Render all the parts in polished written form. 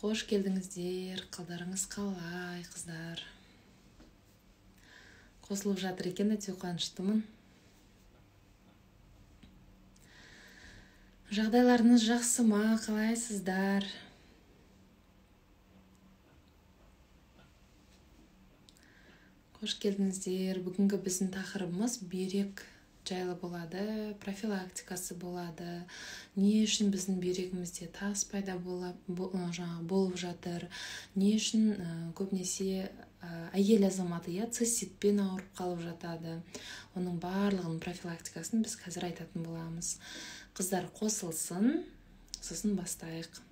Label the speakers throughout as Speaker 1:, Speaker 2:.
Speaker 1: Қош келдіңіздер, қалдарыңыз қалай, қыздар? Қосылып жатыр екен, өте қуаныштымын. Жағдайларыңыз жақсы ма, қалайсыздар? Қош келдіңіздер. Бүгінгі біздің тақырыбымыз бүйрек жайлы болады, профилактикасы болады. Не үшін біздің бүйрегімізде тас пайда болып жатыр, не үшін көбінесе әйел азаматы циститпен ауырып қалып жатады. Оның барлығының профилактикасын біз қазір айтатын боламыз. Қыздар қосылсын, сосын бастайық.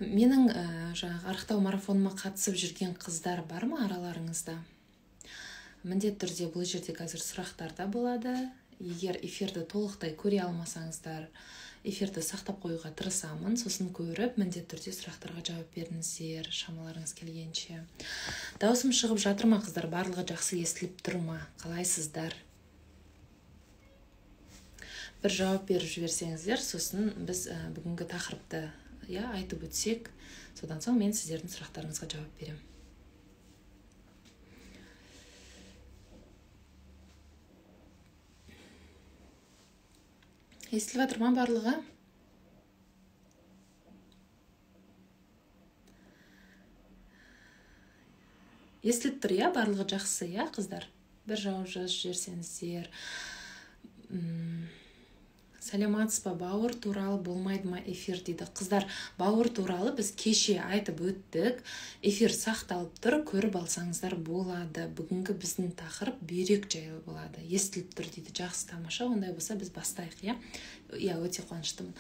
Speaker 1: Менің жаңағы арықтау марафоныма қатысып жүрген қыздар бар ма араларыңызда? Міндетті түрде бұл жерде қазір сұрақтар да болады. Егер эфирді толықтай көре алмасаңыздар, эфирді сақтап қоюға тырысамын. Сосын көріп, міндетті түрде сұрақтарға жауап беріңіздер, шамаларыңыз келгенше. Дауысым шығып жатыр ма, қыздар? Барлығы жақсы естіліп тұр ма? Қалайсыздар? Бір жауап беріп жіберсеңіздер, сосын біз бүгінгі тақырыпты айтып өтсек, содан соң мен сіздердің сұрақтарыңызға жауап беремін. Естіліп жатыр ма барлығы? Естіліп тұр, иә? Барлығы жақсы, иә, қыздар? Бір жауап жазып жіберсеңіздер. Сәлеметсіз ба, бауыр туралы болмайды ма эфир дейді. Қыздар, бауыр туралы біз кеше айтып өттік. Эфир сақталып тұр, көріп алсаңыздар болады. Бүгінгі біздің тақырып бүйрек жайлы болады. Естіліп тұр дейді. Жақсы, тамаша. Ондай болса біз бастайық, иә? Иә, өте қуаныштымын.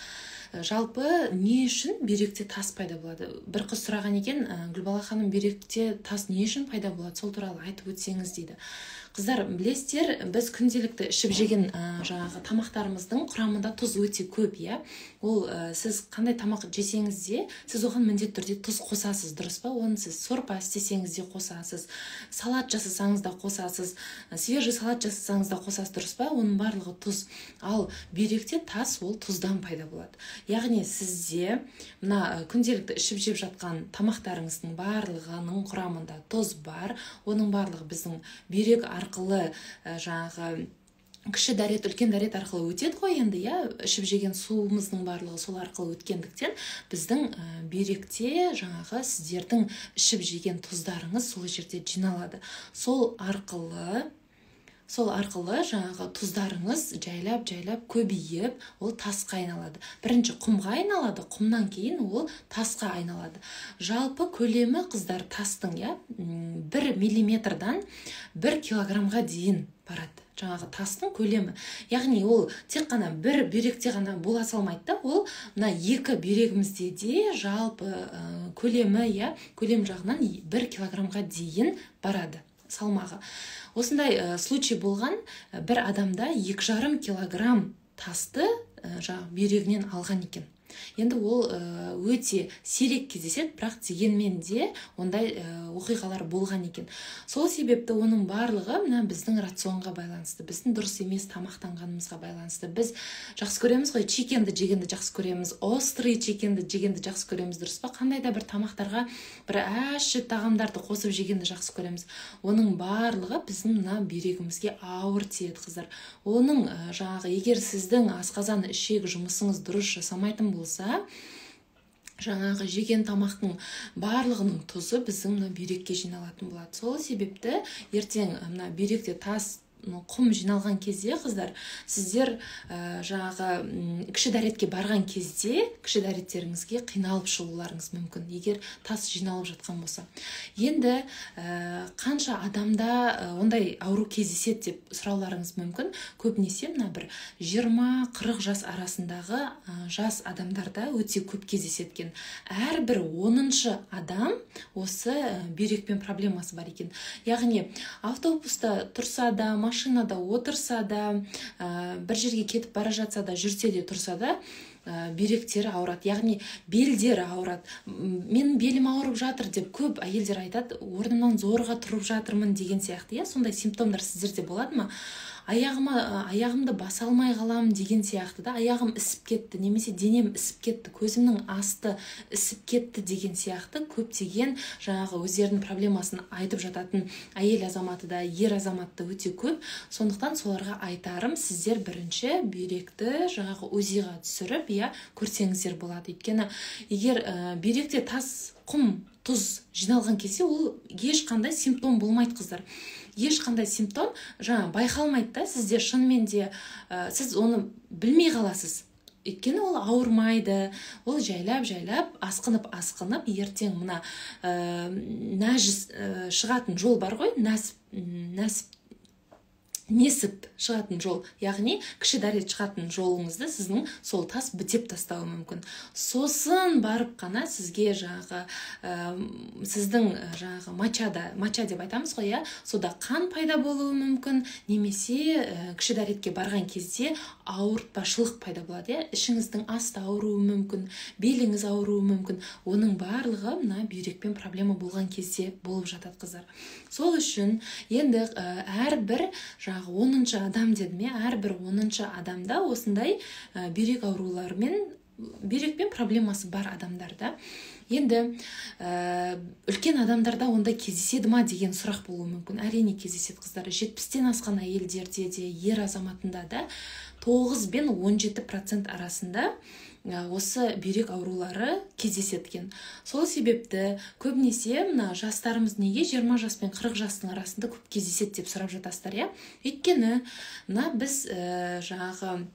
Speaker 1: Жалпы не үшін бүйректе тас пайда болады? Бір қыз сұраған екен, Гүлбала ханым, бүйректе тас не үшін пайда болады? Сол туралы айтып өтсеңіз дейді. Қыздар, білесіздер, біз күнделікті ішіп жеген жаңағы тамақтарымыздың құрамында тұз өте көп, иә? Ол сіз қандай тамақ жесеңіз де, сіз оған міндетті түрде тұз қосасыз, дұрыс па? Оны сіз сорпа істесеңіз де қосасыз, салат жасасаңыз да қосасыз, свежий салат жасасаңыз да қосасыз, дұрыс па? Оның барлығы тұз. Ал бүйректе тас ол тұздан пайда болады. Яғни сізде мына күнделікті ішіп жеп жатқан тамақтарыңыздың барлығының құрамында тұз бар. Оның барлығы біздің бүйрек арқылы жаңағы кіші дәрет, үлкен дәрет арқылы өтеді ғой енді, иә? Ішіп жеген суымыздың барлығы сол арқылы өткендіктен біздің бүйректе жаңағы сіздердің ішіп жеген тұздарыңыз сол жерде жиналады. Сол арқылы жаңағы тұздарыңыз жайлап-жайлап көбейіп, ол тасқа айналады. Бірінші құмға айналады, құмнан кейін ол тасқа айналады. Жалпы көлемі, қыздар, тастың, иә, 1 миллиметрдан 1 килограммға дейін барады. Жаңағы тастың көлемі. Яғни ол тек қана бір бүйректе ғана бола салмайды да, ол мына екі бүйрегімізде де жалпы көлемі, иә, көлем жағынан 1 килограммға дейін барады салмағы. Осындай случай болған, бір адамда 2,5 килограмм тасты жаңағы бүйрегінен алған екен. Енді ол өте сирек кездеседі, бірақ дегенмен де ондай оқиғалар болған екен. Сол себепті оның барлығы мына біздің рационға байланысты, біздің дұрыс емес тамақтанғанымызға байланысты. Біз жақсы көреміз ғой, чикенді жегенді жақсы көреміз, острый чикенді жегенді жақсы көреміз, дұрыс па? Қандай да бір тамақтарға бір ащы тағамдарды қосып жегенді жақсы көреміз. Оның барлығы біздің мына бүйрегімізге ауыр тиеді, қыздар. Оның жаңағы егер сіздің асқазан ішек жұмысыңыз дұрыс жасамайтын болса, жаңағы жеген тамақтың барлығының тұзы біздің мына бүйрекке жиналатын болады. Сол себепті ертең мына бүйректе тас, құм жиналған кезде, қыздар, сіздер жаңағы кіші дәретке барған кезде кіші дәреттеріңізге қиналып шығуларыңыз мүмкін, егер тас жиналып жатқан болса. Енді қанша адамда ондай ауру кездеседі деп сұрауларыңыз мүмкін. Көбінесе мына бір 20-40 жас арасындағы жас адамдарда өте көп кездеседі екен. Әрбір 10-шы адам осы бүйрекпен проблемасы бар екен. Яғни автобуста тұрса да, машинада отырса да, бір жерге кетіп бара жатса да, жүрсе де, тұрса да, бүйректері ауырады, яғни белдері ауырады. Менің белім ауырып жатыр деп көп әйелдер айтады, орнымнан зорға тұрып жатырмын деген сияқты, иә? Сондай симптомдар сіздерде болады ма? Аяғымды баса алмай қаламын деген сияқты да, аяғым ісіп кетті немесе денем ісіп кетті, көзімнің асты ісіп кетті деген сияқты көптеген жаңағы өздерінің проблемасын айтып жататын әйел азаматы да, ер азаматы да өте көп. Сондықтан соларға айтарым: сіздер бірінші бүйректі жаңағы УЗИ-ға түсіріп, иә, көрсеңіздер болады. Өйткені егер бүйректе тас, құм, тұз жиналған кезде, ол ешқандай симптом болмайды, қыздар, ешқандай симптом жаңа байқалмайды да. Сізде шынымен де сіз оны білмей қаласыз, өйткені ол ауырмайды. Ол жайлап жайлап асқынып, асқынып, ертең мына нәжіс шығатын жол бар ғой, нәсіп нәсіп несіп шығатын жол, яғни кіші дәрет шығатын жолыңызды сіздің сол тас бітеп тастауы мүмкін. Сосын барып қана сізге жаңағы сіздің жаңағы мочада, моча деп айтамыз ғой, иә, сода қан пайда болуы мүмкін немесе кіші дәретке барған кезде ауыртпашылық пайда болады, иә, ішіңіздің асты ауыруы мүмкін, беліңіз ауыруы мүмкін. Оның барлығы мына бүйрекпен проблема болған кезде болып жатады, қыздар. Сол үшін енді әрбір жаңағы 10-шы адам дедім, иә, әрбір 10-шы адамда осындай бүйрек ауруларымен, бүйрекпен проблемасы бар адамдарда. Енді үлкен адамдарда ондай кездеседі ма деген сұрақ болуы мүмкін. Әрине, кездеседі, қыздар. 70-тен асқан әйелдерде де, ер азаматында да 9 бен 17% арасында осы бүйрек аурулары кездеседі екен. Сол себепті көбінесе мына жастарымыз неге 20 жас пен 40 жастың арасында көп кездеседі деп сұрап жатасыздар, иә. Өйткені мына біз жаңағы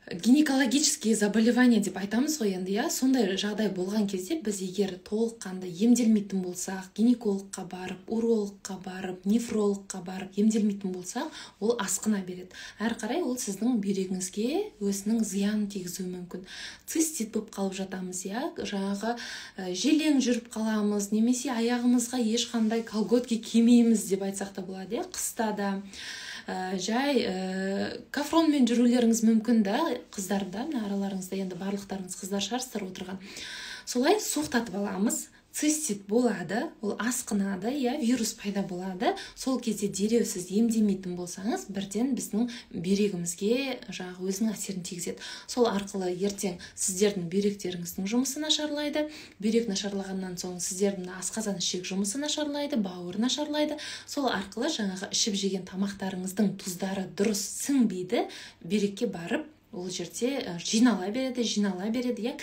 Speaker 1: гинекологические заболевания деп айтамыз ғой енді, иә, сондай жағдай болған кезде біз егер толыққанды емделмейтін болсақ, гинекологқа барып, урологқа барып, нефрологқа барып емделмейтін болсақ, ол асқына береді. Әрі қарай ол сіздің бүйрегіңізге өзінің зиянын тигізуі мүмкін. Цистит болып қалып жатамыз, иә, жаңағы желең жүріп қаламыз немесе аяғымызға ешқандай колготки кимейміз деп айтсақ та болады, иә, қыста да жай кафронмен жүрулеріңіз мүмкін да, қыздар да. Мына араларыңызда енді барлықтарыңыз қыздар шығарсыздар отырған. Солай суықтатып аламыз, цистит болады, ол асқынады, иә, вирус пайда болады. Сол кезде дереу сіз емдемейтін болсаңыз, бірден біздің бүйрегімізге жаңағы өзінің әсерін тигізеді. Сол арқылы ертең сіздердің бүйректеріңіздің жұмысы нашарлайды. Бүйрек нашарлағаннан соң сіздердің асқазан ішек жұмысы нашарлайды, бауыр нашарлайды. Сол арқылы жаңағы ішіп жеген тамақтарыңыздың тұздары дұрыс сіңбейді, бүйрекке барып ол жерде жинала береді, жинала береді, иә,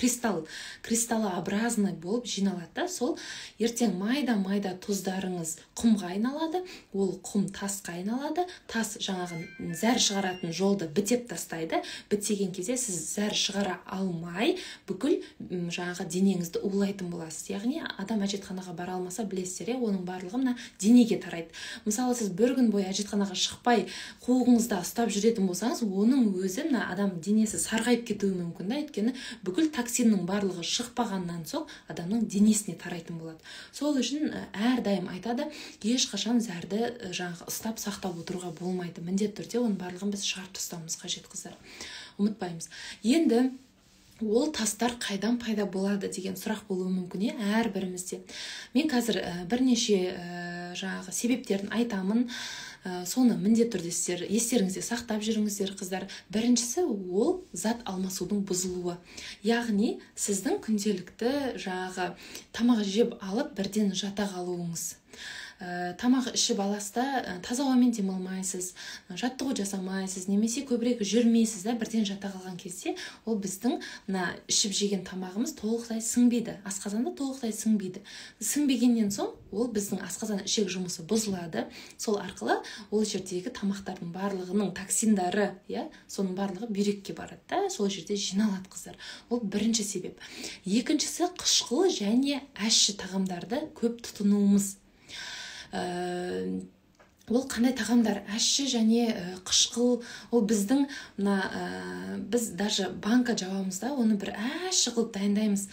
Speaker 1: кристаллообразный болып жиналады да. Сол ертең майда майда тұздарыңыз құмға айналады, ол құм тасқа айналады, тас жаңағы зәр шығаратын жолды бітеп тастайды. Бітеген кезде сіз зәр шығара алмай, бүкіл жаңағы денеңізді улайтын боласыз. Яғни адам әжетханаға бара алмаса, білесіздер, иә, оның барлығы мына денеге тарайды. Мысалы, сіз бір күн бойы әжетханаға шықпай, қуығыңызда ұстап жүретін болсаңыз, оның өзі мына адам денесі сарғайып кетуі мүмкін да, өйткені бүкіл токсиннің барлығы шықпағаннан соң адамның денесіне тарайтын болады. Сол үшін әрдайым айтады: ешқашан зәрді жаңағы ұстап, сақтап отыруға болмайды, міндетті түрде оның барлығын біз шығарып тастауымыз қажет, қыздар, ұмытпаймыз. Енді ол тастар қайдан пайда болады деген сұрақ болуы мүмкін, иә, әрбірімізде. Мен қазір бірнеше жаңағы себептерін айтамын, соны міндетті түрде сіздер естеріңізде сақтап жүріңіздер, қыздар. Біріншісі — ол зат алмасудың бұзылуы, яғни сіздің күнделікті жаңағы тамақ жеп алып, бірден жата қалуыңыз. Тамақ ішіп аласыз да, таза ауамен демалмайсыз, жаттығу жасамайсыз немесе көбірек жүрмейсіз да, бірден жата қалған кезде ол біздің мына ішіп жеген тамағымыз толықтай сіңбейді, асқазанда толықтай сіңбейді. Сіңбегеннен соң ол біздің асқазан ішек жұмысы бұзылады. Сол арқылы ол жердегі тамақтардың барлығының токсиндары, иә, соның барлығы бүйрекке барады да, сол жерде жиналады, қыздар. Ол бірінші себеп. Екіншісі — қышқыл және ащы тағамдарды көп тұтынуымыз. Ол қандай тағамдар ащы және қышқыл? Ол біздің мына біз даже банка жабамыз да, оны бір ащы қылып дайындаймыз.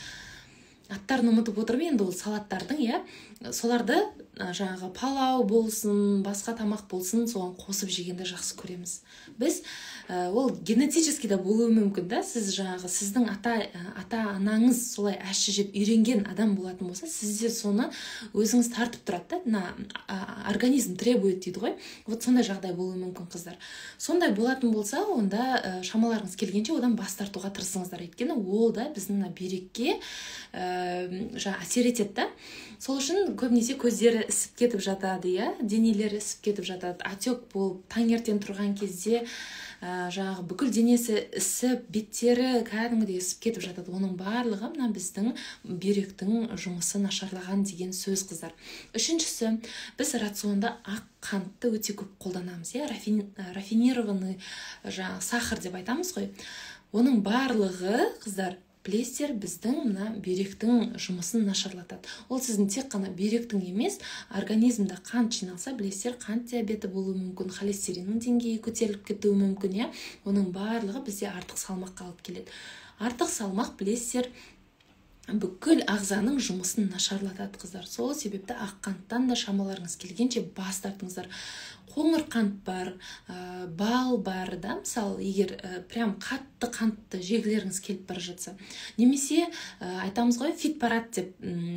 Speaker 1: Аттарын ұмытып отырмын енді ол салаттардың, иә. Соларды жаңағы палау болсын, басқа тамақ болсын, соған қосып жегенді жақсы көреміз біз. Ол генетически да болуы мүмкін да. Сіз жаңағы сіздің ата анаңыз солай ащы жеп үйренген адам болатын болса, сіз де соны өзіңіз тартып тұрады да. Мына организм требует дейді ғой, вот сондай жағдай болуы мүмкін, қыздар. Сондай болатын болса, онда шамаларыңыз келгенше одан бас тартуға тырысыңыздар, өйткені ол да біздің мына бүйрекке жаңа әсер етеді да. Сол үшін көбінесе көздері ісіп кетіп жатады, иә, денелері ісіп кетіп жатады, отек болып, таңертең тұрған кезде жаңағы бүкіл денесі ісіп, беттері кәдімгідей ісіп кетіп жатады. Оның барлығы мына біздің бүйректің жұмысы нашарлаған деген сөз, қыздар. Үшіншісі, біз рационда ақ қантты өте көп қолданамыз, иә, рафинированный жаңағы сахар деп айтамыз ғой. Оның барлығы, қыздар, білесіздер, біздің мына бүйректің жұмысын нашарлатады. Ол сіздің тек қана бүйректің емес, организмде қант жиналса, білесіздер, қант диабеті болуы мүмкін, холестериннің деңгейі көтеріліп кетуі мүмкін, иә. Оның барлығы бізде артық салмаққа алып келеді. Артық салмақ, білесіздер, бүкіл ағзаның жұмысын нашарлатады, қыздар. Сол себепті ақ қанттан да шамаларыңыз келгенше бас тартыңыздар. Қоңыр қант бар, бал бар да, мысалы, егер прям қатты қантты жегілеріңіз келіп бара жатса. Немесе айтамыз ғой, фитпарат деп,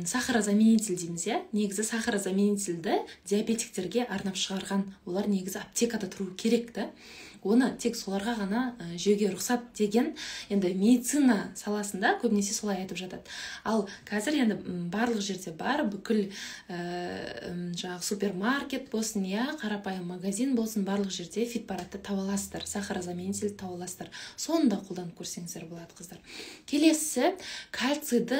Speaker 1: сахарозаменитель дейміз, иә. Негізі сахарозаменительді диабетиктерге арнап шығарған, олар негізі аптекада тұру керек та, оны тек соларға ғана жеуге рұқсат деген. Енді медицина саласында көбінесе солай айтып жатады. Ал қазір енді барлық жерде бар, бүкіл жаңағы супермаркет болсын, иә, қарапайым магазин болсын, барлық жерде фитпаратты таба аласыздар, сахарозаменитель таба аласыздар. Соны да қолданып көрсеңіздер болады, қыздар. Келесі, кальцийді,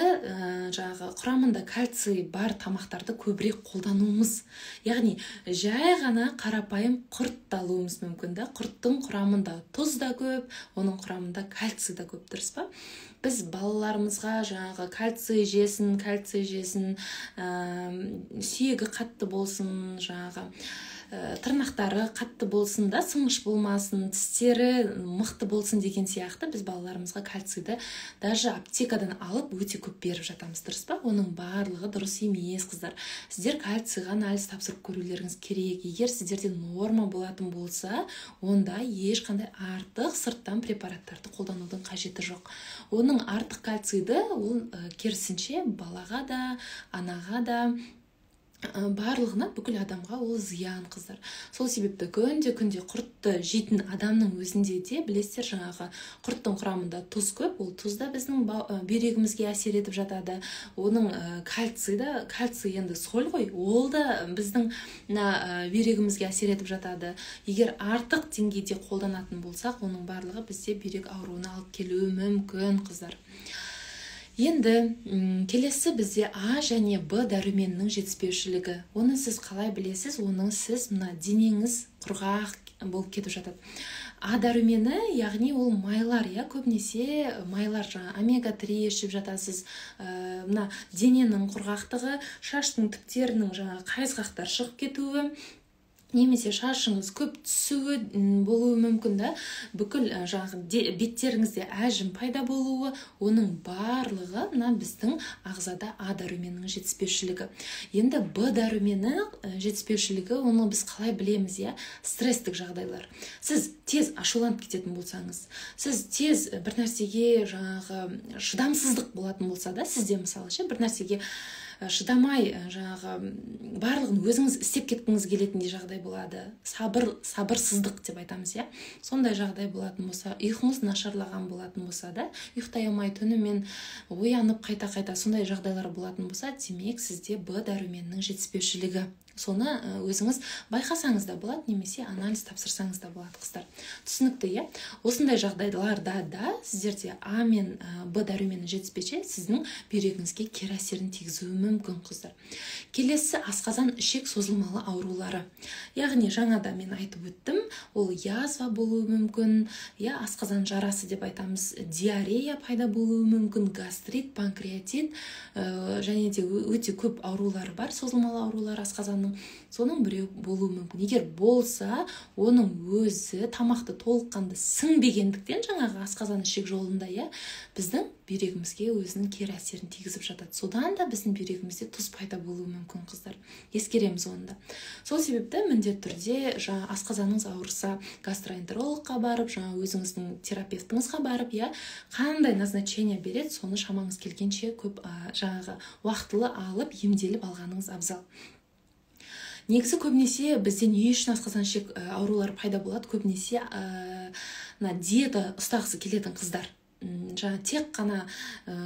Speaker 1: жаңағы құрамында кальций бар тамақтарды көбірек қолдануымыз, яғни жай ғана қарапайым құрт алуымыз мүмкін да. Құрттың құрамында тұз да көп, оның құрамында кальций да көп, дұрыс па? Біз балаларымызға жаңағы кальций жесін, кальций жесін, сүйегі қатты болсын, жаңағы тырнақтары қатты болсын да, сынғыш болмасын, тістері мықты болсын деген сияқты біз балаларымызға кальцийді даже аптекадан алып өте көп беріп жатамыз, дұрыс па? Оның барлығы дұрыс емес, қыздар. Сіздер кальцийға анализ тапсырып көрулеріңіз керек. Егер сіздерде норма болатын болса, онда ешқандай артық сырттан препараттарды қолданудың қажеті жоқ. Оның артық кальцийді ол керісінше балаға да, анаға да, барлығына, бүкіл адамға ол зиян, қыздар. Сол себепті күнде күнде құртты жейтін адамның өзінде де, білесіздер, жаңағы құрттың құрамында тұз көп, ол тұз да біздің бүйрегімізге әсер етіп жатады. Оның кальций да, кальций енді соль ғой, ол да біздің мына бүйрегімізге әсер етіп жатады. Егер артық деңгейде қолданатын болсақ, оның барлығы бізде бүйрек ауруына алып келуі мүмкін, қыздар. Енді келесі бізде А және Б дәруменінің жетіспеушілігі. Оны сіз қалай білесіз? Оның сіз мына денеңіз құрғақ болып кетіп жатады. А дәрумені, яғни ол майлар, иә, көбінесе майлар, жаңа омега 3 ішіп жатасыз. Мына дененің құрғақтығы, шаштың түптерінің жаңа қайызғақтар шығып кетуі, немесе шашыңыз көп түсуі болуы мүмкін да, бүкіл жаңағы беттеріңізде әжім пайда болуы, оның барлығы мына біздің ағзада А дәруменінің жетіспеушілігі. Енді Б дәрумені жетіспеушілігі, оны біз қалай білеміз, иә? Стресстік жағдайлар. Сіз тез ашуланып кететін болсаңыз, сіз тез бір нәрсеге жаңағы шыдамсыздық болатын болса да, сізде мысалы ше бір нәрсеге шыдамай, жаңағы барлығын өзіңіз істеп кеткіңіз келетіндей жағдай болады. Сабырсыздық деп айтамыз, иә. Сондай жағдай болатын болса, ұйқыңыз нашарлаған болатын болса да, ұйықтай алмай түнімен оянып қайта-қайта сондай жағдайлар болатын болса, демек сізде Б дәруменінің жетіспеушілігі. Соны өзіңіз байқасаңыз да болады, немесе анализ тапсырсаңыз да болады, қыздар. Түсінікті, иә? Осындай жағдайларда да сіздерде А мен Б дәрумені жетіспесе, сіздің бүйрегіңізге кері әсерін тигізуі мүмкін, қыздар. Келесі асқазан ішек созылмалы аурулары. Яғни жаңа да мен айтып өттім, ол язва болуы мүмкін, иә, асқазан жарасы деп айтамыз, диарея пайда болуы мүмкін, гастрит, панкреатит, және де өте көп аурулар бар, созылмалы аурулар асқазанның. асқазанның, соның біреуі болуы мүмкін. Егер болса, оның өзі тамақты толыққанды сіңбегендіктен жаңағы асқазан ішек жолында, иә, біздің бүйрегімізге өзінің кері әсерін тигізіп жатады. Содан да біздің бүйрегімізде тұз пайда болуы мүмкін, қыздар, ескереміз оны да. Сол себепті міндетті түрде жаңа асқазаныңыз ауырса, гастроэнтерологқа барып, жаңа өзіңіздің терапевтіңізға барып, иә, қандай назначение береді, соны шамаңыз келгенше көп жаңағы уақытылы алып, емделіп алғаныңыз абзал. Негізі көбінесе бізде не үшін асқазан ішек аурулары пайда болады? Көбінесе мына диета ұстағысы келетін қыздар жаңа тек қана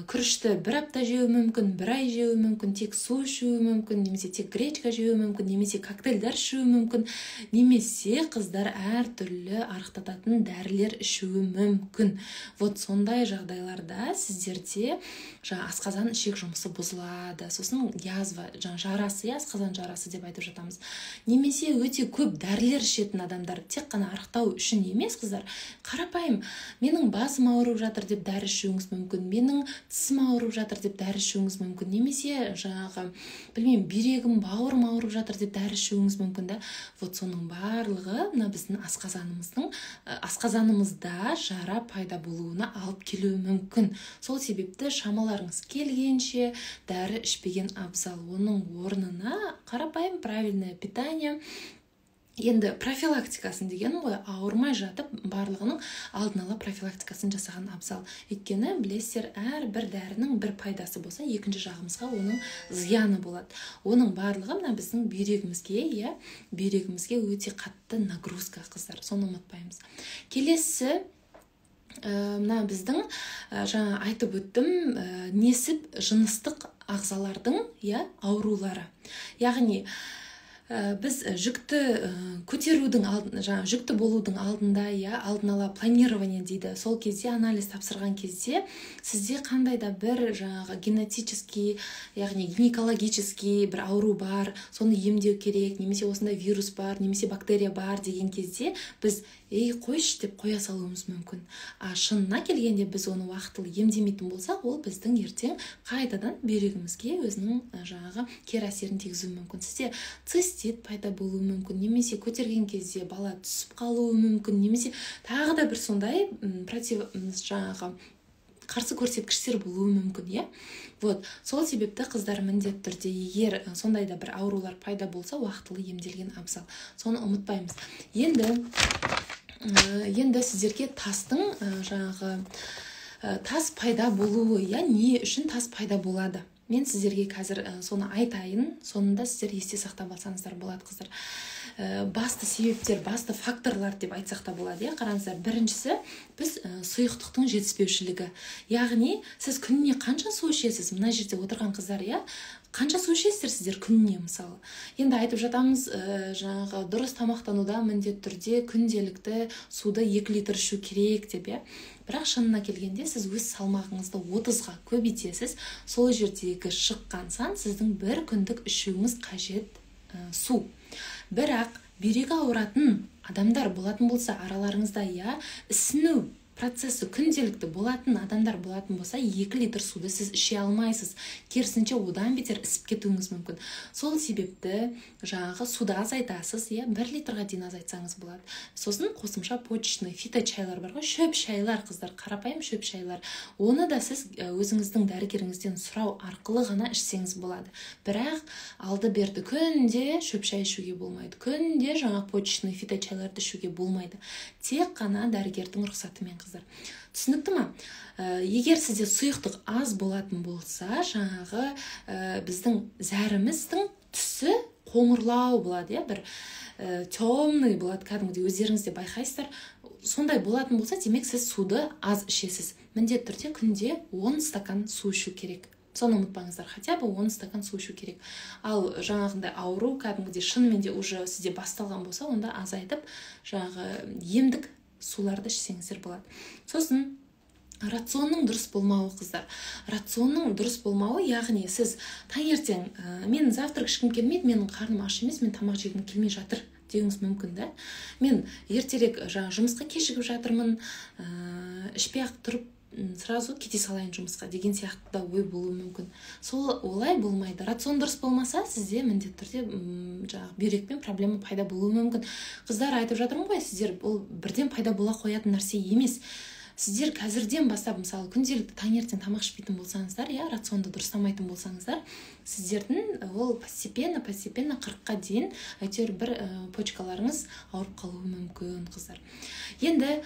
Speaker 1: күрішті бір апта жеуі мүмкін, бір ай жеуі мүмкін, тек су ішуі мүмкін, немесе тек гречка жеуі мүмкін, немесе коктейльдер ішуі мүмкін, немесе, қыздар, әртүрлі арықтататын дәрілер ішуі мүмкін. Вот сондай жағдайларда сіздерде жаңа асқазан ішек жұмысы бұзылады, сосын язва, жаңа жарасы, иә, асқазан жарасы деп айтып жатамыз. Немесе өте көп дәрілер ішетін адамдар, тек қана арықтау үшін емес, қыздар, қарапайым менің басым ауырып жатыр деп дәрі ішуіңіз мүмкін, менің тісім ауырып жатыр деп дәрі ішуіңіз мүмкін, немесе жаңағы, білмеймін, бүйрегім, бауырым ауырып жатыр деп дәрі ішуіңіз мүмкін да. Вот соның барлығы мына біздің асқазанымызда жара пайда болуына алып келуі мүмкін. Сол себепті шамаларыңыз келгенше дәрі ішпеген абзал. Оның орнына қарапайым правильное питание, енді профилактикасын дегенім ғой, ауырмай жатып барлығының алдын ала профилактикасын жасаған абзал. Өйткені білесіздер, әрбір дәрінің бір пайдасы болса, екінші жағымызға оның зияны болады. Оның барлығы мына біздің бүйрегімізге, иә, бүйрегімізге өте қатты нагрузка, қыздар, соны ұмытпаймыз. Келесі мына біздің жаңа айтып өттім, несіп жыныстық ағзалардың, иә, аурулары. Яғни біз жүкті көтерудің алдын, жаңа жүкті болудың алдында, иә, алдын ала планирование дейді, сол кезде анализ тапсырған кезде сізде қандай да бір жаңағы генетический, яғни гинекологический бір ауру бар, соны емдеу керек, немесе осындай вирус бар, немесе бактерия бар деген кезде біз «ей, қойшы» деп қоя салуымыз мүмкін. А шынына келгенде біз оны уақытылы емдемейтін болсақ, ол біздің ертең қайтадан бүйрегімізге өзінің жаңағы кері әсерін тигізуі мүмкін. Сізде цистит пайда болуы мүмкін, немесе көтерген кезде бала түсіп қалуы мүмкін, немесе тағы да бір сондай против, жаңағы қарсы көрсеткіштер болуы мүмкін, иә. Вот сол себепті, қыздар, міндетті түрде егер сондай да бір аурулар пайда болса, уақытылы емделген абзал, соны ұмытпаймыз. Енді сіздерге тастың жаңағы тас пайда болуы, иә, не үшін тас пайда болады, мен сіздерге қазір соны айтайын. Соны да сіздер есте сақтап алсаңыздар болады, қыздар. Басты себептер, басты факторлар деп айтсақ та болады, иә. Қараңыздар, біріншісі біз сұйықтықтың жетіспеушілігі. Яғни сіз күніне қанша су ішесіз? Мына жерде отырған қыздар, иә, қанша су ішесіздер сіздер күніне? Мысалы, енді айтып жатамыз, жаңағы дұрыс тамақтануда міндетті түрде күнделікті суды 2 литр ішу керек деп, иә. Бірақ шынына келгенде сіз өз салмағыңызды 30-ға көбейтесіз, сол жердегі шыққан сан сіздің бір күндік ішуіңіз қажет су. Бірақ бүйрегі ауыратын адамдар болатын болса араларыңызда, иә, ісіну процесі күнделікті болатын адамдар болатын болса, 2 литр суды сіз іше алмайсыз, керісінше, одан бетер ісіп кетуіңіз мүмкін. Сол себепті жаңағы суды азайтасыз, иә, 1 литрға дейін азайтсаңыз болады. Сосын қосымша почечный фиточайлар бар ғой, шөп шайлар, қыздар, қарапайым шөп шайлар. Оны да сіз өзіңіздің дәрігеріңізден сұрау арқылы ғана ішсеңіз болады. Бірақ алды берді күнде шөп шай ішуге болмайды, күнде жаңа почечный фиточайларды ішуге болмайды, тек қана дәрігердің рұқсатымен, қыздар, түсінікті ма? Егер сізде сұйықтық аз болатын болса, жаңағы біздің зәріміздің түсі қоңырлау болады, иә, бір темный болады кәдімгідей, өздеріңіз де байқайсыздар. Сондай болатын болса, демек, сіз суды аз ішесіз. Міндетті түрде күнде 10 стакан су ішу керек, соны ұмытпаңыздар, хотя бы 10 стакан су ішу керек. Ал жаңағындай ауру кәдімгідей шынымен де уже сізде басталған болса, онда азайтып, жаңағы емдік суларды ішсеңіздер болады. Сосын рационның дұрыс болмауы, қыздар, рационның дұрыс болмауы. Яғни сіз таңертең «мен завтрак ішкім келмейді, менің қарным аш емес, мен тамақ жегім келмей жатыр» деуіңіз мүмкін да. «Мен ертерек жаңа жұмысқа кешігіп жатырмын, ішпей ақ тұрып Сразу кете салайын жұмысқа деген сияқты да ой болуы мүмкін. Сол олай болмайды. Рацион дұрыс болмаса, сізде міндетті түрде жаңағы бүйрекпен проблема пайда болуы мүмкін. Қыздар, айтып жатырмын ғой, сіздер, бұл бірден пайда бола қоятын нәрсе емес. Сіздер қазірден бастап, мысалы, күнделікті таңертең тамақ ішпейтін болсаңыздар, иә, рационды дұрыстамайтын болсаңыздар, сіздердің ол постепенно, постепенно 40-қа дейін әйтеуір бір почкаларыңыз ауырып қалуы мүмкін, қыздар. Енді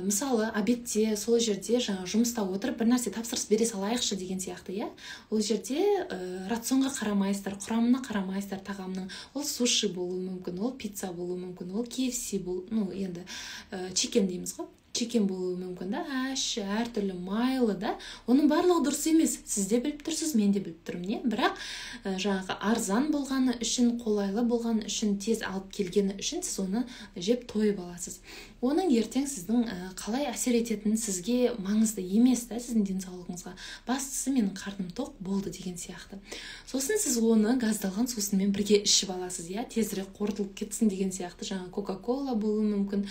Speaker 1: мысалы, обедте сол жерде жаңа жұмыста отырып, бір нәрсе тапсырыс бере салайықшы деген сияқты, иә. Ол жерде рационға қарамайсыздар, құрамына қарамайсыздар тағамның. Ол суши болуы мүмкін, ол пицца болуы мүмкін, ол KFC бол, ну енді чикен дейміз ғой, чикен болуы мүмкін да, ащы, әртүрлі майлы да. Оның барлығы дұрыс емес, сіз де біліп тұрсыз, мен де біліп тұрмын, не? Бірақ жаңағы арзан болғаны үшін, қолайлы болғаны үшін, тез алып келгені үшін сіз оны жеп тойып аласыз. Оның ертең сіздің қалай әсер ететіні сізге маңызды емес та, сіздің денсаулығыңызға. Бастысы, менің қарным тоқ болды деген сияқты. Сосын сіз оны газдалған сусынмен бірге ішіп аласыз, иә, тезірек қорытылып кетсін деген сияқты. Жаңа кока кола болуы мүмкін,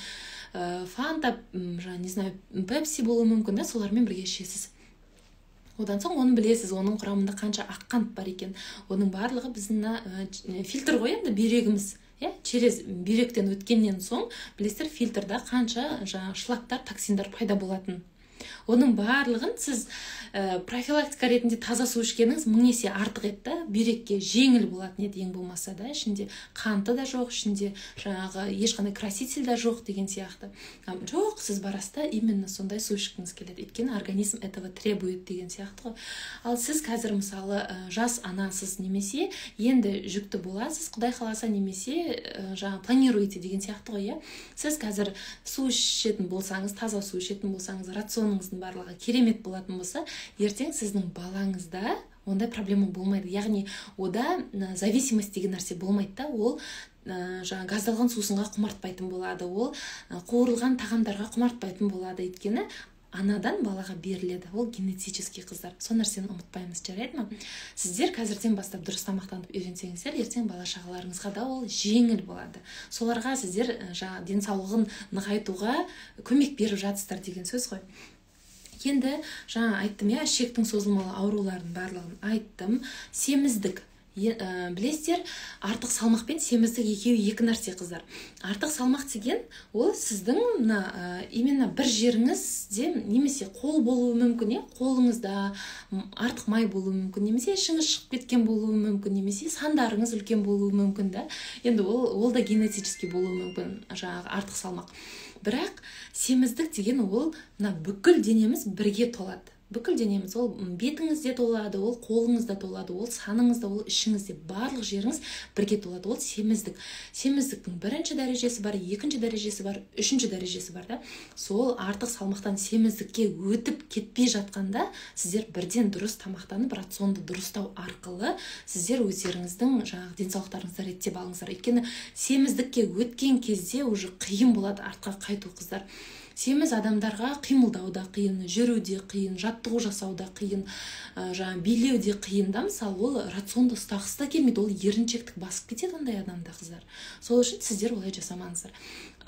Speaker 1: фанта, жаңа, не знаю, пепси болуы мүмкін да, солармен бірге ішесіз. Одан соң оны білесіз, оның құрамында қанша ақ қант бар екен. Оның барлығы біздің мына фильтр ғой енді, бүйрегіміз, иә. Через бүйректен өткеннен соң, білесіздер, фильтрда қанша жаңағы шлактар, токсиндар пайда болатын. Оның барлығын сіз профилактика ретінде таза су ішкеніңіз мың есе артық еді да, бүйрекке жеңіл болатын еді ең болмаса да. Ішінде қанты да жоқ, ішінде жаңағы ешқандай краситель да жоқ деген сияқты. Жоқ, сіз барасыз да, именно сондай су ішкіңіз келеді, өйткені организм этого требует деген сияқты ғой. Ал сіз қазір, мысалы, жас анасыз немесе енді жүкті боласыз, құдай қаласа, немесе жаңағы планируете деген сияқты ғой, иә. Сіз қазір су ішетін болсаңыз, таза су ішетін болсаңыз, рационыңыздың барлығы керемет болатын болса, ертең сіздің балаңызда ондай проблема болмайды. Яғни ода зависимость деген нәрсе болмайды да. Ол жаңағы газдалған сусынға құмартпайтын болады, ол қуырылған тағамдарға құмартпайтын болады, өйткені анадан балаға беріледі ол генетический. Қыздар, сол нәрсені ұмытпаймыз, жарайды ма? Сіздер қазірден бастап дұрыс тамақтанып үйренсеңіздер, ертең бала шағаларыңызға да ол жеңіл болады. Соларға сіздер жаңа денсаулығын нығайтуға көмек беріп жатсыздар деген сөз ғой. Енді жаңа айттым, иә, ішектің созылмалы ауруларының барлығын айттым. Семіздік. Білесіздер, артық салмақ пен семіздік екеуі екі нәрсе, қыздар. Артық салмақ деген ол сіздің мына именно бір жеріңізде, немесе қол болуы мүмкін, иә, қолыңызда артық май болуы мүмкін, немесе ішіңіз шығып кеткен болуы мүмкін, немесе сандарыңыз үлкен болуы мүмкін да. Енді ол да генетический болуы мүмкін жаңағы артық салмақ. Бірақ семіздік деген ол мына бүкіл денеміз бірге толады. Бүкіл денеміз: ол бетіңізде толады, ол қолыңызда толады, ол саныңызда, ол ішіңізде, барлық жеріңіз бірге толады. Ол семіздік. Семіздіктің бірінші дәрежесі бар, екінші дәрежесі бар, үшінші дәрежесі бар да. Сол артық салмақтан семіздікке өтіп кетпей жатқанда, сіздер бірден дұрыс тамақтанып, рационды дұрыстау арқылы сіздер өздеріңіздің жаңағы денсаулықтарыңызды реттеп алыңыздар. Өйткені семіздікке өткен кезде уже қиын болады артқа қайту, қыздар. Семіз адамдарға қимылдау да қиын, жүру де қиын, жаттығу жасау да қиын, жаңағы билеу де қиын да. Мысалы, ол рационды ұстағысы да келмейді, ол еріншектік басып кетеді ондай адамда, қыздар. Сол үшін сіздер олай жасамаңыздар.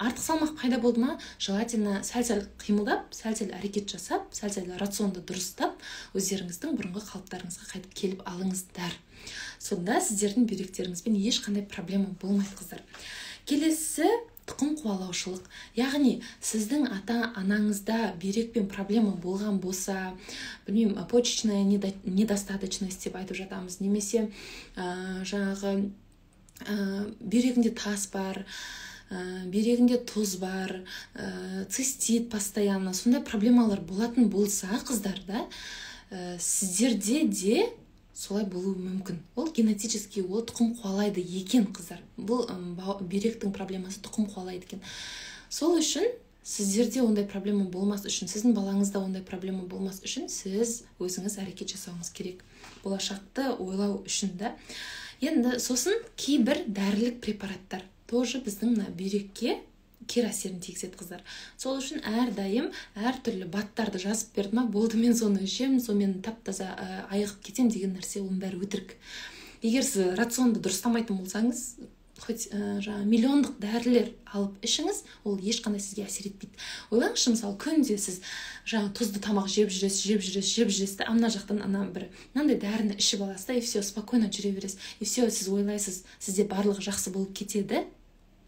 Speaker 1: Артық салмақ пайда болды ма, желательно сәл сәл қимылдап, сәл сәл әрекет жасап, сәл сәл рационды дұрыстап, өздеріңіздің бұрынғы қалыптарыңызға қайтып келіп алыңыздар. Сонда сіздердің бүйректеріңізбен ешқандай проблема болмайды, қыздар. Келесі тұқым қуалаушылық. Яғни сіздің ата анаңызда бүйрекпен проблема болған болса, білмеймін, почечная недостаточность деп айтып жатамыз, немесе жаңағы бүйрегінде тас бар, бүйрегінде тұз бар, цистит постоянно, сондай проблемалар болатын болса, қыздар да, сіздерде де солай болуы мүмкін. Ол генетический, ол тұқым қуалайды екен, қыздар. Бұл бүйректің проблемасы тұқым қуалайды екен. Сол үшін сіздерде ондай проблема болмас үшін, сіздің балаңызда ондай проблема болмас үшін сіз өзіңіз әрекет жасауыңыз керек, болашақты ойлау үшін да. Енді сосын кейбір дәрілік препараттар тоже біздің мына бүйрекке кері әсерін тигізеді, қыздар. Сол үшін әрдайым әртүрлі БАДтарды жазып берді ма, болды, мен соны ішемін, сонымен тап таза айығып кетемін деген нәрсе, оның бәрі өтірік. Егер сіз рационды дұрыстамайтын болсаңыз Хоть жаңағы миллиондық дәрілер алып ішіңіз, ол ешқандай сізге әсер етпейді. Ойлаңызшы, мысалы, күнде сіз жаңағы тұзды тамақ жеп жүресіз, жеп жүресіз, жеп жүресіз да, ана жақтан ана бір мынандай дәріні ішіп аласыз да, и все, спокойно жүре бересіз. И все, сіз ойлайсыз, сізде барлығы жақсы болып кетеді.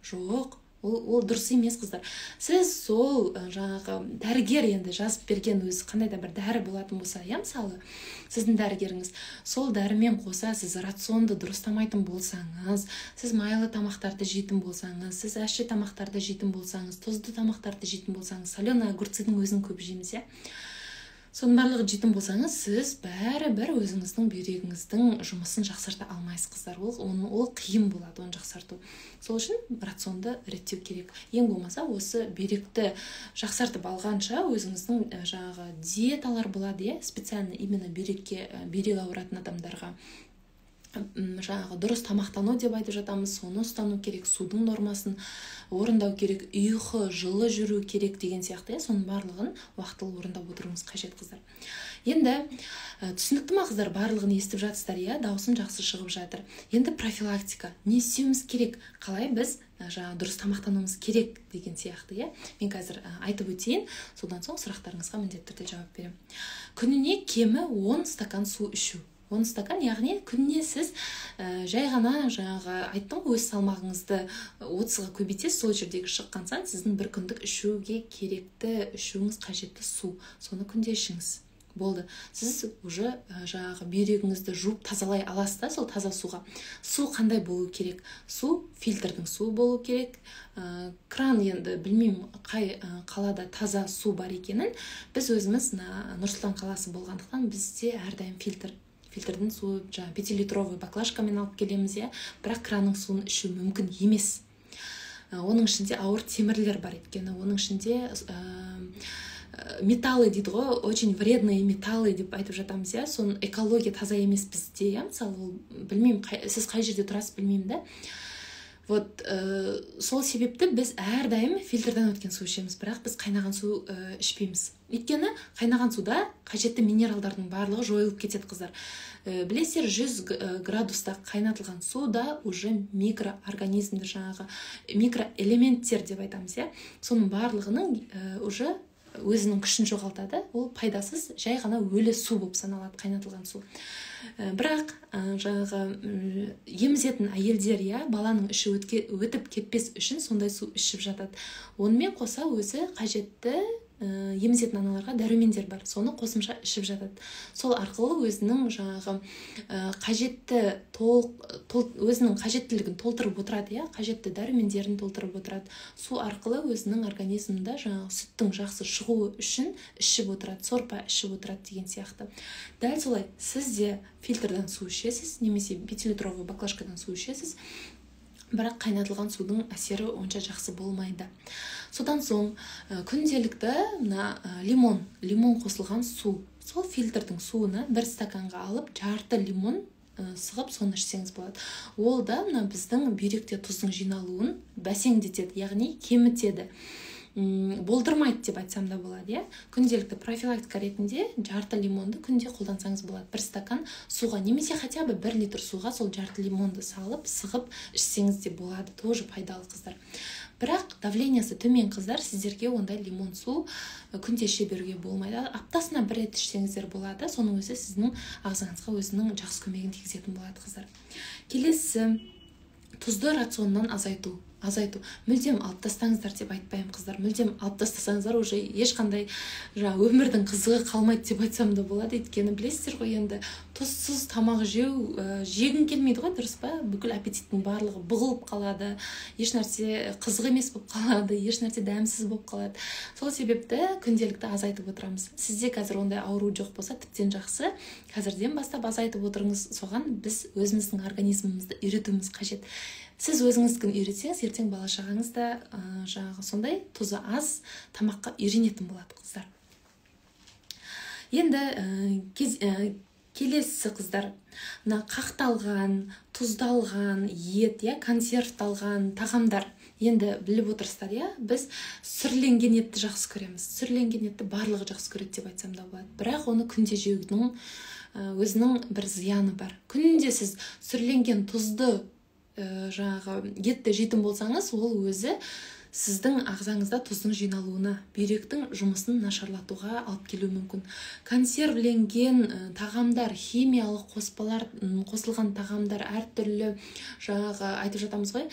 Speaker 1: Жоқ, ол дұрыс емес, қыздар. Сіз сол жаңағы дәрігер енді жазып берген өзі қандай да бір дәрі болатын болса, иә, мысалы, сіздің дәрігеріңіз, сол дәрімен қоса сіз рационды дұрыстамайтын болсаңыз, сіз майлы тамақтарды жейтін болсаңыз, сіз ащы тамақтарды жейтін болсаңыз, тұзды тамақтарды жейтін болсаңыз, соленый огурцидың өзін көп жейміз, иә, соның барлығын жейтін болсаңыз, сіз бәрібір өзіңіздің бүйрегіңіздің жұмысын жақсарта алмайсыз, қыздар. Ол қиын болады оны жақсарту. Сол үшін рационды реттеу керек. Ең болмаса осы бүйректі жақсартып алғанша өзіңіздің жаңағы диеталар болады, иә, специально именно бүйрекке, бүйрек ауыратын адамдарға жаңағы дұрыс тамақтану деп айтып жатамыз, соны ұстану керек, судың нормасын орындау керек, ұйқы, жылы жүру керек деген сияқты, иә, соның барлығын уақытылы орындап отыруыңыз қажет, қыздар. Енді түсінікті ма, қыздар, барлығын естіп жатсыздар, иә, дауысым жақсы шығып жатыр. Енді профилактика, не істеуіміз керек, қалай біз жаңағы дұрыс тамақтануымыз керек деген сияқты, иә, мен қазір айтып өтейін, содан соң сұрақтарыңызға міндетті түрде жауап беремін. Күніне кемі 10 стакан су ішу. 10 стакан, яғни күніне сіз жай ғана жаңағы айттым ғой, өз салмағыңызды 30-ға көбейтесіз, сол жердегі шыққан сан сіздің бір күндік ішуге керекті, ішуіңіз қажетті су. Соны күнде ішіңіз. Болды. Сіз уже жаңағы бүйрегіңізді жуып тазалай аласыз да сол таза суға. Су қандай болу керек? Су фильтрдің суы болу керек. Кран, енді білмеймін қай қалада таза су бар екенін. Біз өзіміз Нұр-Сұлтан қаласы болғандықтан бізде әрдайым фильтрдің суы, жаңағы 5-литровый баклажкамен алып келеміз, иә, бірақ кранның суын ішу мүмкін емес. Оның ішінде ауыр темірлер бар, өйткені оның ішінде металлы дейді ғой, очень вредные металлы деп айтып жатамыз, иә, соның экология таза емес бізде, иә, мысалы, ол білмеймін, сіз қай жерде тұрасыз, білмеймін да. Вот сол себепті біз әрдайым фильтрден өткен су ішеміз, бірақ біз қайнаған су ішпейміз. Өйткені қайнаған суда қажетті минералдардың барлығы жойылып кетеді, қыздар. Білесіздер, 100 градуста қайнатылған суда уже микроорганизмдер, жаңағы микроэлементтер деп айтамыз, иә, соның барлығының уже өзінің күшін жоғалтады, ол пайдасыз, жай ғана өлі су болып саналады қайнатылған су. Бірақ жаңағы емізетін әйелдер, иә, баланың іші өтіп кетпес үшін сондай су ішіп жатады. Онымен қоса өзі қажетті емізетін аналарға дәрумендер бар, соны қосымша ішіп жатады. Сол арқылы өзінің жаңағы қажетті өзінің қажеттілігін толтырып отырады, иә, қажетті дәрумендерін толтырып отырады. Су арқылы өзінің организмінде жаңағы сүттің жақсы шығуы үшін ішіп отырады, сорпа ішіп отырады деген сияқты. Дәл солай сіз де фильтрден су ішесіз немесе 5-литровый баклажкадан су ішесіз, бірақ қайнатылған судың әсері онша жақсы болмайды. Содан соң күнделікті мына лимон қосылған су, сол фильтрдің суына бір стаканға алып жарты лимон сығып соны ішсеңіз болады. Ол да мына біздің бүйректе тұздың жиналуын бәсеңдетеді, яғни кемітеді, болдырмайды деп айтсам да болады, иә. Күнделікті профилактика ретінде жарты лимонды күнде қолдансаңыз болады. Бір стакан суға немесе хотя бы 1 литр суға сол жарты лимонды салып, сығып ішсеңіз де болады, тоже пайдалы, қыздар. Бірақ давлениясы төмен қыздар, сіздерге ондай лимон су күнде іше беруге болмайды. Аптасына бір рет ішсеңіздер болады, соның өзі сіздің ағзаңызға өзінің жақсы көмегін тигізетін болады, қыздар. Келесі, тұзды рационнан азайту. Мүлдем алып тастаңыздар деп айтпаймын, қыздар. Мүлдем алып тастасаңыздар уже ешқандай жаңа өмірдің қызығы қалмайды деп айтсам да болады. Өйткені білесіздер ғой, енді тұзсыз тамақ жеу жегің келмейді ғой, дұрыс па? Бүкіл аппетиттің барлығы бұғылып қалады, ешнәрсе қызық емес болып қалады, ешнәрсе дәмсіз болып қалады. Сол себепті күнделікті азайтып отырамыз. Сізде қазір ондай ауру жоқ болса, тіптен жақсы. Қазірден бастап азайтып отырыңыз. Соған біз өзіміздің организмімізді үйретуіміз қажет. Сіз өзіңіздікін үйретсеңіз, ертең бала шағаңыз да жаңағы сондай тұзы аз тамаққа үйренетін болады, қыздар. Енді келесі, қыздар, мына қақталған, тұздалған ет, иә, консервталған тағамдар. Енді біліп отырсыздар, иә, біз сүрленген етті жақсы көреміз. Сүрленген етті барлығы жақсы көреді деп айтсам да болады. Бірақ оны күнде жеудің өзінің бір зияны бар. Күнде сіз сүрленген тұзды жаңағы етті жейтін болсаңыз, ол өзі сіздің ағзаңызда тұздың жиналуына, бүйректің жұмысын нашарлатуға алып келуі мүмкін. Консервленген тағамдар, химиялық қоспалар қосылған тағамдар, әртүрлі жаңағы айтып жатамыз ғой,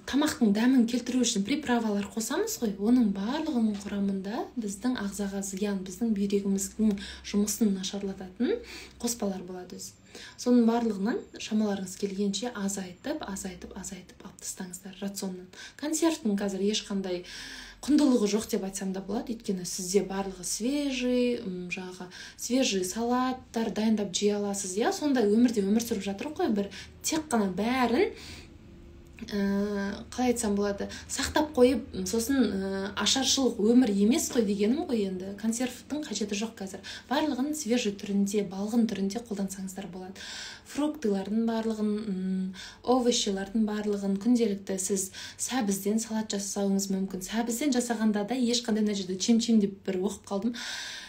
Speaker 1: тамақтың дәмін келтіру үшін приправалар қосамыз ғой, оның барлығының құрамында біздің ағзаға зиян, біздің бүйрегіміздің жұмысын нашарлататын қоспалар болады өзі. Соның барлығынан шамаларыңыз келгенше азайтып, азайтып, азайтып алып тастаңыздар рационнан. Консервтің қазір ешқандай құндылығы жоқ деп айтсам да болады, өйткені сізде барлығы свежий, жаңағы свежий салаттар дайындап жей аласыз, иә, сондай өмірде өмір сүріп жатыр ғой, бір тек қана бәрін қалай айтсам болады, сақтап қойып, сосын ашаршылық өмір емес қой дегенім ғой енді. Консервтің қажеті жоқ қазір. Барлығын свежий түрінде, балғын түрінде қолдансаңыздар болады. Фруктылардың барлығын, овощилардың барлығын күнделікті сіз сәбізден салат жасауыңыз мүмкін. Сәбізден жасағанда да ешқандай мына жерде чем-чем деп бір оқып қалдым.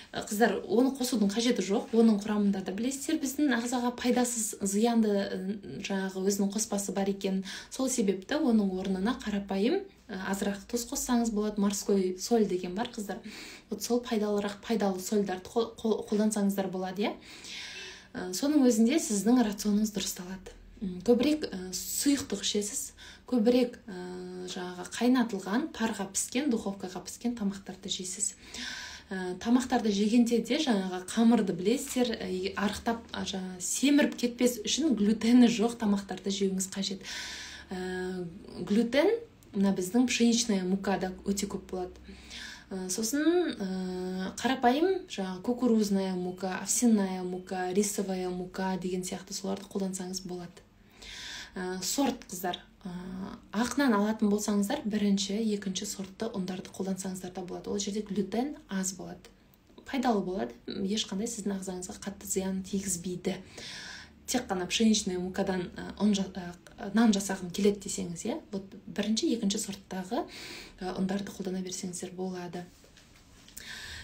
Speaker 1: Қыздар, оны қосудың қажеті жоқ. Оның құрамында да білесіздер, біздің ағзаға пайдасыз, зиянды жаңағы өзінің қоспасы бар екен. Сол себепті оның орнына қарапайым азырақ тұз қоссаңыз болады. Морской соль деген бар, қыздар. Вот сол пайдалырақ, пайдалы сольдарды қолдансаңыздар болады, иә. Соның өзінде сіздің рационыңыз дұрысталады. Көбірек сұйықтық ішесіз, көбірек жаңағы қайнатылған, парға піскен, духовкаға піскен тамақтарды жейсіз. Тамақтарды жегенде де жаңағы қамырды білесіздер, арықтап, жаңағы семіріп кетпес үшін глютені жоқ тамақтарды жеуіңіз қажет. Глютен мына біздің пшеничная мукада өте көп болады. Сосын қарапайым жаңағы кукурузная мука, овсяная мука, рисовая мука деген сияқты соларды қолдансаңыз болады. Сорт, қыздар, ақ нан алатын болсаңыздар, бірінші, екінші сортты ұндарды қолдансаңыздар да болады. Ол жерде глютен аз болады, пайдалы болады, ешқандай сіздің ағзаңызға қатты зиян тигізбейді. Тек қана пшеничный мукадан нан жасағым келеді десеңіз, иә, вот бірінші, екінші сорттағы ұндарды қолдана берсеңіздер болады.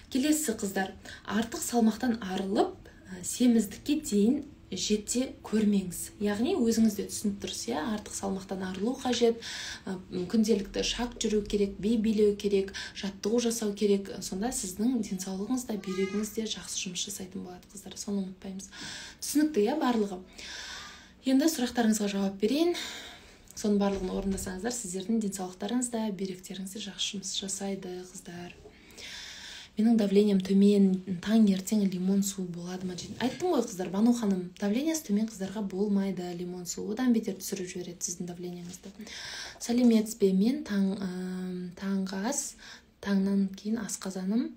Speaker 1: Келесі, қыздар, артық салмақтан арылып, семіздікке дейін жете көрмеңіз. Яғни өзіңіз де түсініп тұрсыз, иә, артық салмақтан арылу қажет, күнделікті шаг жүру керек, би билеу керек, жаттығу жасау керек. Сонда сіздің денсаулығыңыз да, бүйрегіңіз де жақсы жұмыс жасайтын болады, қыздар. Соны ұмытпаймыз. Түсінікті, иә, барлығы. Енді сұрақтарыңызға жауап берейін. Соның барлығын орындасаңыздар, сіздердің денсаулықтарыңыз да, бүйректеріңіз де жақсы жұмыс жасайды, қыздар. Менің давлением төмен, таңертең лимон суы болады ма дейді. Айттым ғой, қыздар, Бану ханым, давлениесі төмен қыздарға болмайды лимон суы. Одан бетер түсіріп жібереді сіздің давлениеңізді. Сәлеметсіз бе, мен таңғы ас, таңнан кейін асқазаным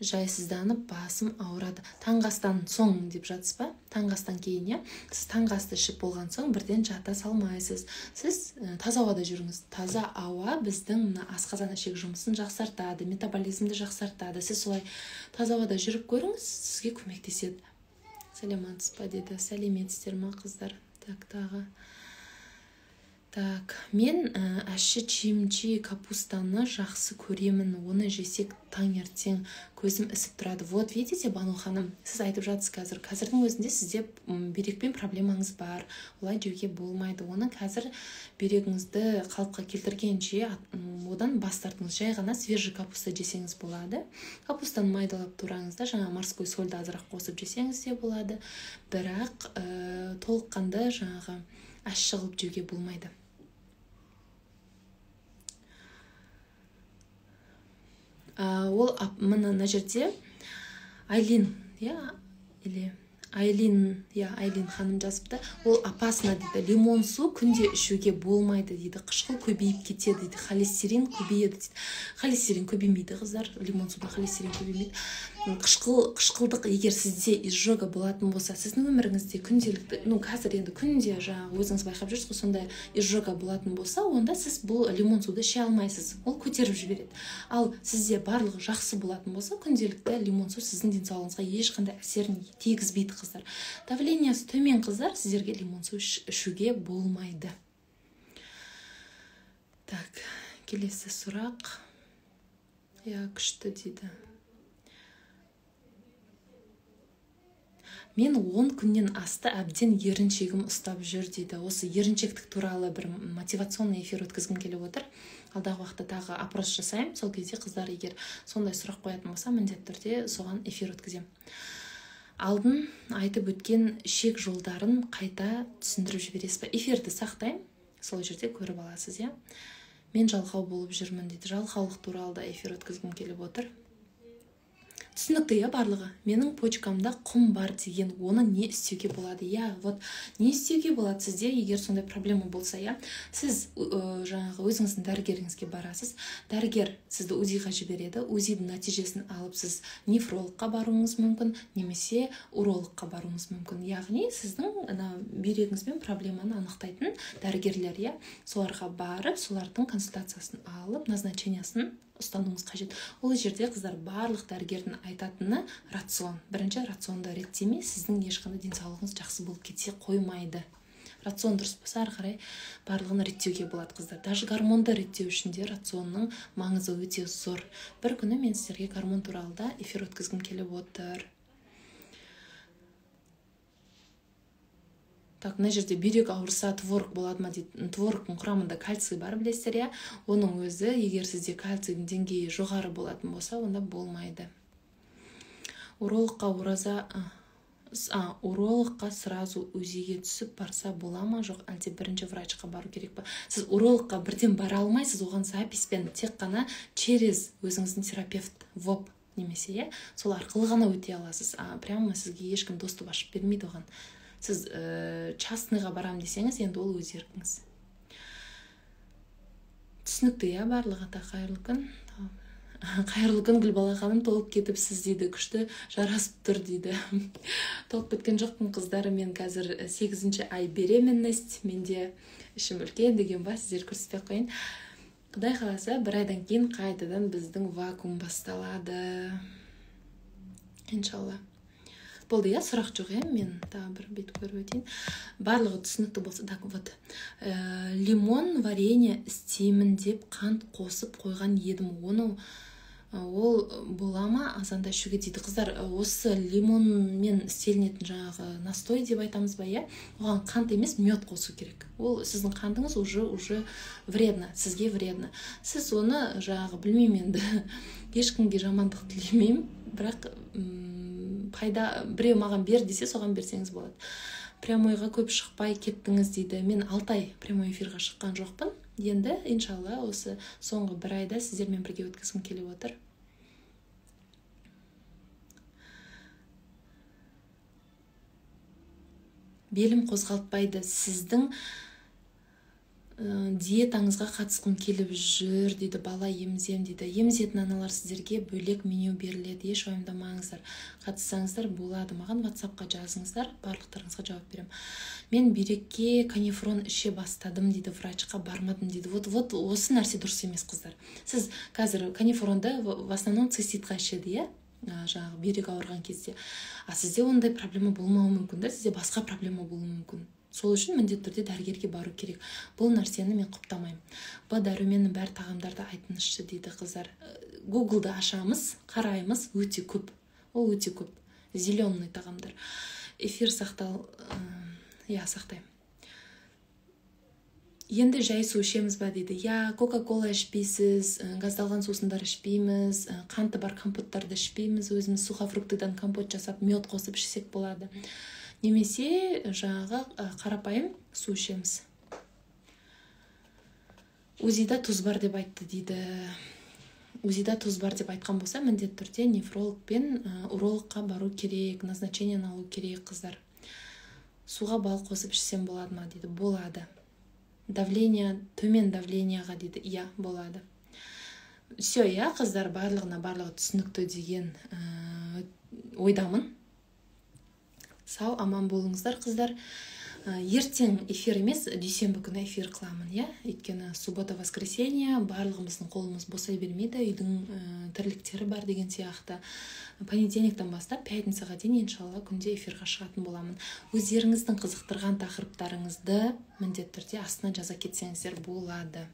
Speaker 1: жайсызданып, басым ауырады. Таңғы астан соң деп жатсыз ба? Таңғы астан кейін, иә? Сіз таңғы асты ішіп болған соң бірден жата салмайсыз. Сіз таза ауада жүріңіз. Таза ауа біздің мына асқазан ішек жұмысын жақсартады, метаболизмді жақсартады. Сіз солай таза ауада жүріп көріңіз, сізге көмектеседі. Сәлеметсіз ба деді. Сәлеметсіздер ма, қыздар? Так, тағы. Так, мен әші чимчи капустаны жақсы көремін. Оны жесек таңертең көзім ісіп тұрады. Вот видите, Бану ханым, сіз айтып жатсыз қазір. Қазірдің өзінде сізде бүйрекпен проблемаңыз бар. Олай жеуге болмайды. Оны қазір бүйрегіңізді қалыпқа келтіргенше одан бас тартыңыз. Жай ғана свежий капуста жесеңіз болады. Капустаны майдалап тураңыз да, жаңа морской сольді азырақ қосып жесеңіз де болады. Бірақ толыққанды жаңағы ащы қылып жеуге болмайды. Ол мына жерде Айлин, иә, или Айлин, иә, Айлин ханым жазыпты. Ол опасно дейді. Лимон су күнде ішуге болмайды дейді. Қышқыл көбейіп кетеді дейді. Холестерин көбейеді дейді. Холестерин көбеймейді, қыздар. Лимон суда холестерин көбеймейді. Қышқылдық, егер сізде изжога болатын болса, сіздің өміріңізде күнделікті, ну қазір енді күнде жаңағы өзіңіз байқап жүрсіз ғой, сондай изжога болатын болса, онда сіз бұл лимон суды іше алмайсыз. Ол көтеріп жібереді. Ал сізде барлығы жақсы болатын болса, күнделікті лимон су сіздің денсаулығыңызға ешқандай әсерін тигізбейді, қыздар. Давлениесі төмен қыздар, сіздерге лимон су ішуге болмайды. Так, келесі сұрақ. Иә, күшті дейді. Мен 10 күннен асты әбден еріншегім ұстап жүр дейді. Осы еріншектік туралы бір мотивационный эфир өткізгім келіп отыр. Алдағы уақытта тағы опрос жасаймын. Сол кезде қыздар егер сондай сұрақ қоятын болса, міндетті түрде соған эфир өткіземін. Алдын айтып өткен шек жолдарын қайта түсіндіріп жібересіз бе? Эфирді сақтаймын, сол жерде көріп аласыз, иә. Мен жалқау болып жүрмін дейді. Жалқаулық туралы да эфир өткізгім келіп отыр. Түсінікті, иә, барлығы. Менің почкамда құм бар деген, оны не істеуге болады? Иә, вот не істеуге болады сізде, егер сондай проблема болса, иә. Сіз жаңағы өзіңіздің дәрігеріңізге барасыз. Дәрігер сізді УЗИ-ға жібереді. УЗИ-дің нәтижесін алып сіз нефрологқа баруыңыз мүмкін, немесе урологқа баруыңыз мүмкін. Яғни сіздің ана бүйрегіңізбен проблеманы анықтайтын дәрігерлер, иә. Соларға барып, солардың консультациясын алып, назначениясын ұстануыңыз қажет. Ол жерде қыздар барлық дәрігердің айтатыны рацион. Бірінші рационды реттемей, сіздің ешқандай денсаулығыңыз жақсы болып кете қоймайды. Рацион дұрыс болса, ары қарай барлығын реттеуге болады, қыздар. Даже гормонды реттеу үшін де рационның маңызы өте зор. Бір күні мен сіздерге гормон туралы да эфир өткізгім келіп отыр. Так, мына жерде бүйрек ауырса творог болады ма дейді. Творогтың құрамында кальций бар, білесіздер, иә. Оның өзі, егер сізде кальцийдің деңгейі жоғары болатын болса, онда болмайды. Урологқа ораза, урологқа сразу УЗИ-ге түсіп барса бола ма, жоқ әлде бірінші врачқа бару керек па? Сіз урологқа бірден бара алмайсыз, оған записпен тек қана через өзіңіздің терапевт ВОП немесе, иә, сол арқылы ғана өте аласыз. Прямо сізге ешкім доступ ашып бермейді оған. Сіз частныйға барам десеңіз, енді ол өз еркіңіз. Түсінікті, иә, барлығы да. Қайырлы күн. Қайырлы күн, Гүлбала ханым, толып кетіпсіз дейді, күшті жарасып тұр дейді. Толып кеткен жоқпын, қыздар, мен қазір 8-ші ай беременность, менде ішім үлкен деген ба, сіздер көрсетпей қояйын. Құдай қаласа, бір айдан кейін қайтадан біздің вакуум басталады. Иншалла. Болды, иә, сұрақ жоқ, иә, мен тағы бір бет көріп өтейін. Барлығы түсінікті болса, так, вот. Лимон варенье істеймін деп қант қосып қойған едім. Оны ол бола ма азанда ішуге дейді. Қыздар, осы лимонмен істелінетін жаңағы настой деп айтамыз ба, иә? Оған қант емес, мед қосу керек. Ол сіздің қантыңыз уже вредно, сізге вредно. Сіз оны жаңағы білмеймін енді, ешкімге жамандық тілемеймін, бірақ пайда біреу маған бер десе, соған берсеңіз болады. Прямойға көп шықпай кеттіңіз дейді. Мен 6 ай прямой эфирға шыққан жоқпын. Енді иншалла осы соңғы бір айда сіздермен бірге өткізгім келіп отыр. Белім қозғалтпайды. Сіздің диетаңызға қатысқым келіп жүр дейді. Бала емізем дейді. Емізетін аналар, сіздерге бөлек меню беріледі. Еш уайымдамаңыздар. Қатыссаңыздар болады. Маған WhatsApp-қа жазыңыздар, барлықтарыңызға жауап беремін. Мен бүйрекке канифрон іше бастадым дейді, врачқа бармадым дейді. Вот осы нәрсе дұрыс емес, қыздар. Сіз қазір канифронды в основном циститқа ішеді, иә? Жаңағы бүйрек ауырған кезде. А сізде ондай проблема болмауы мүмкін да, сізде басқа проблема болуы мүмкін. Сол үшін міндетті түрде дәрігерге бару керек. Бұл нәрсені мен құптамаймын. Б дәруменнің бәр тағамдарды айтыңызшы дейді, қыздар. Гуглды ашамыз, қараймыз, өте көп. Ол өте көп. Зеленый тағамдар. Эфир сақтал, иә, сақтаймын. Енді жай су ішеміз ба дейді. Я, кока-кола ішпейсіз, газдалған сусындар ішпейміз, қанты бар компоттарды ішпейміз, өзіміз сухофруктыдан компот жасап, мед қосып ішсек болады. Немесе жаңағы қарапайым су ішеміз. УЗИда тұз бар деп айтты дейді. УЗИда тұз бар деп айтқан болса, міндетті түрде нефролог пен урологқа бару керек, назначениені алу керек, қыздар. Суға бал қосып ішсем болады ма дейді. Болады. Давление, төмен давлениеға дейді. Иә, болады. Все, иә, қыздар, барлығына барлығы түсінікті деген ойдамын. Сау, аман болыңыздар, қыздар. Ертең эфир емес, дүйсенбі күні эфир қыламын, иә? Өйткені суббота, воскресенье, барлығымыздың қолымыз босай бермейді, үйдің тірліктері бар деген сияқты. Понедельниктен бастап пятницаға дейін иншалла күнде эфирға шығатын боламын. Өздеріңіздің қызықтырған тақырыптарыңызды міндетті түрде астына жаза кетсеңіздер болады.